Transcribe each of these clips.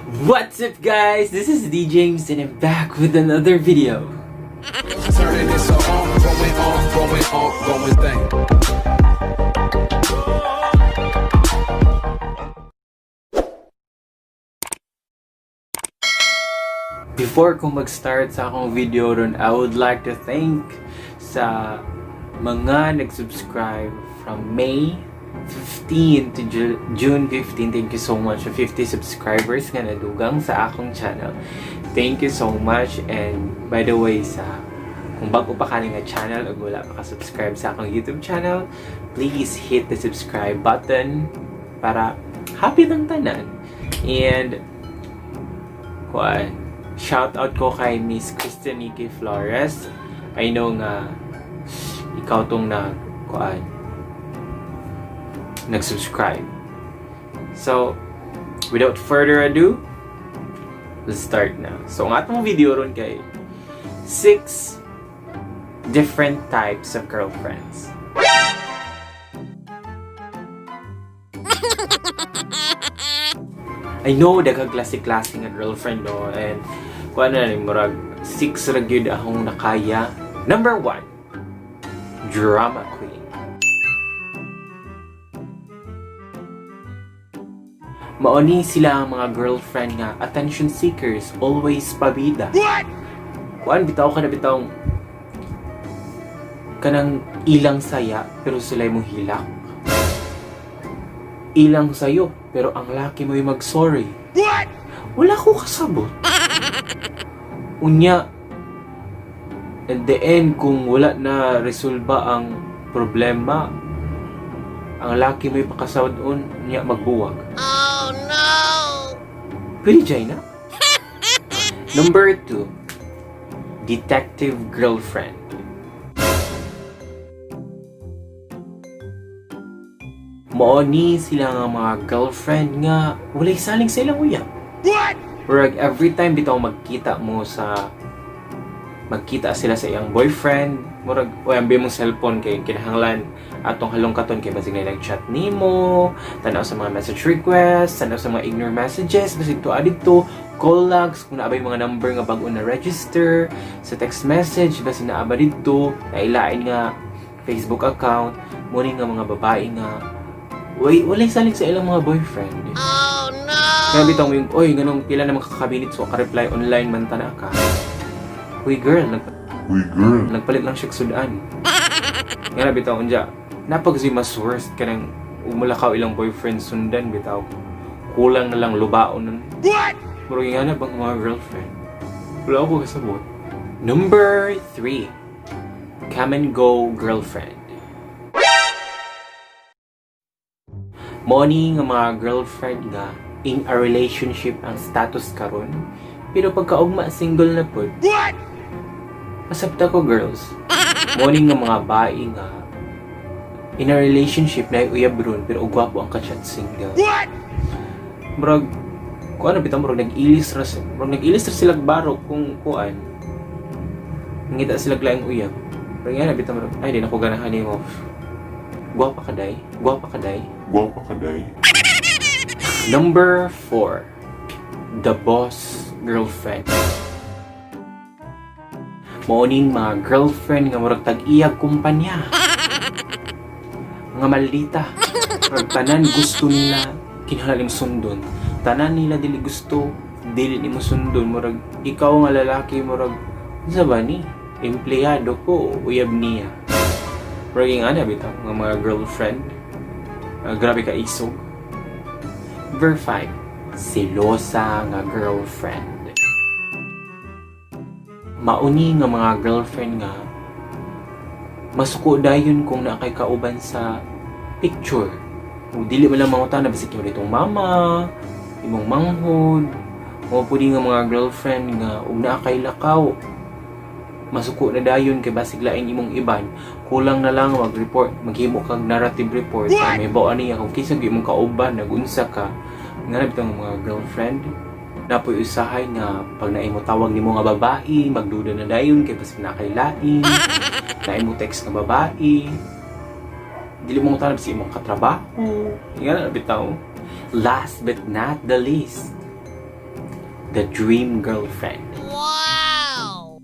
What's up, guys? This is D James and I'm back with another video. Turning this a ongoing, ongoing, ongoing thing. Before ko mag-start sa akong video ron, I would like to thank sa mga nag-subscribe from May 15 to June 15. Thank you so much sa 50 subscribers nga nadugang sa akong channel. Thank you so much. And by the way, sa kung bago pa ka nga channel o wala pa ka-subscribe sa akong YouTube channel, please hit the subscribe button para happy lang tanan. And kuan, shout out ko kay Miss Kristen Nikki Flores. I know nga ikaw tong nag kuan nag-subscribe. So, without further ado, let's start na. So, ang atong video ron kay six different types of girlfriends. I know daghang klase-klase nga girlfriend, no, and kuan na ni, murag six ra gyud akong nakaya. Number one, drama queen. Maoni sila ang mga girlfriend nga attention seekers, always pabida. What? Kuan bitaw ka na bitaw kanang ilang saya pero sila mo hilak. Ilang sayo pero ang laki mo'y mag-sorry. What? Wala ko kasabot. Unya, at the end, kung wala na resolba ang problema, ang laki mo'y pakasawad-on, unya magbuwag. Oh no! Pwede dyan na. Number two, detective girlfriend. Maoni sila nga mga girlfriend nga walay saling sa ilang uyab. What? Murag every time bitaw magkita sila sa iyang boyfriend, murag oy, ambi mong cellphone kay kinahanglan atong halongkaton kay basig na nag-chat nimo, tanaw sa mga message requests, tanaw sa mga ignore messages, basig to didto, call logs, kung naabay mga number nga bag-o na register, sa text message, basig naaba didto, nailain nga Facebook account, muni nga mga babae nga walay salig sa ilang mga boyfriend. Oh no! Kaya bitaw mo yung, oy, ganong pila naman kakabinit so ka-reply online man tana ka. Uy girl, Uy, girl. Nagpalit lang siya sudan. Nga na bitaw unja, napag si mas worst kanang umulakaw ilang boyfriend sundan bitaw. Kulang na lang lubaon nun. What? Murag nga na bang mga girlfriend? Wala ako kasabot. Number 3. Come and go girlfriend. Morning nga mga girlfriend nga in a relationship ang status karon pero pagkaugma single na pud. What? Masabta ko, girls. Morning nga mga bae nga in a relationship na uyab ron pero ugwapo ang kachat single. What? Murag kuan ano bitaw, murag nag-ilis ra sila baro kung kuan ngita sila laing uyab. Pero nga na bitaw, murag ay di na ko ganahan nimo. Gwapa ka day, gwapa ka day. Gwapa ka, day. Number 4. The boss girlfriend. Morning mga girlfriend nga murag tag-iyag kumpanya. Mga maldita. Murag tanan gusto nila kinahanglan imong sundon. Tanan nila dili gusto dili nimo sundon. Murag ikaw nga lalaki, murag unsa ba ni? Empleyado ko, uyab niya. Murag yung ana bitaw nga mga girlfriend. Grabe ka isog. Number 5, selosa nga girlfriend. Mauni nga mga girlfriend nga masuko dayon kung naa kay kauban sa picture. Kung dili man lang mangutana bisag imo ditong mama, imong manghod, mo pudi nga mga girlfriend nga ug naa kay lakaw masuko na dayon kay basig lain imong iban. Kulang na lang mag-report, maghimo kag narrative report para may bawa niya kung kinsa gyud imong kauban, nagunsa ka. Nga na bitong mga girlfriend napoy usahay nga pag naimo tawag nimo nga babae magduda na dayon kay basig naa kay lain, naimo text nga babae, dili mo tanab sa imong katrabaho. Nga na bitaw. Last but not the least, the dream girlfriend. Wow!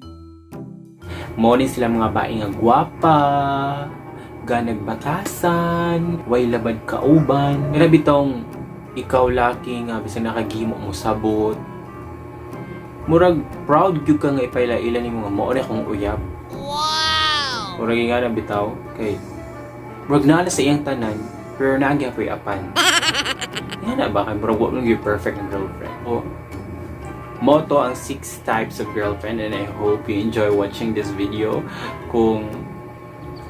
Mao ni sila mga bae nga gwapa, ganag batasan, way labad kauban. Kana bitong ikaw laki nga bisan nakagimo mo sabot. Murag proud gyud ka nga ipaila-ila nimo nga mao ni akong uyab. Wow! Murag nga na bitaw kay murag naa na sa iyang tanan pero naa gyapoy apan. Yan na ba kay murag wa man gyud perfect ang girlfriend. O mao to ang six types of girlfriend, and I hope you enjoy watching this video. Kung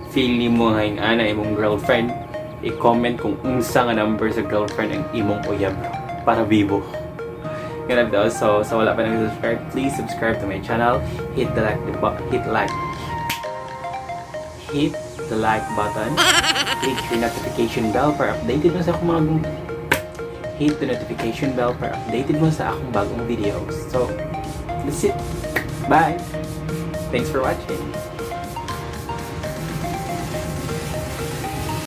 feel nimo nga ana imong girlfriend, i-comment kung unsa nga number sa girlfriend ang imong uyab para bibo. Ganun daw. So, sa wala pa nag-subscribe, please subscribe to my channel. Hit the like button. Click your notification bell para updated mo sa akong mga hit the notification bell para updated mo sa akong bagong videos. So, that's it. Bye! Thanks for watching.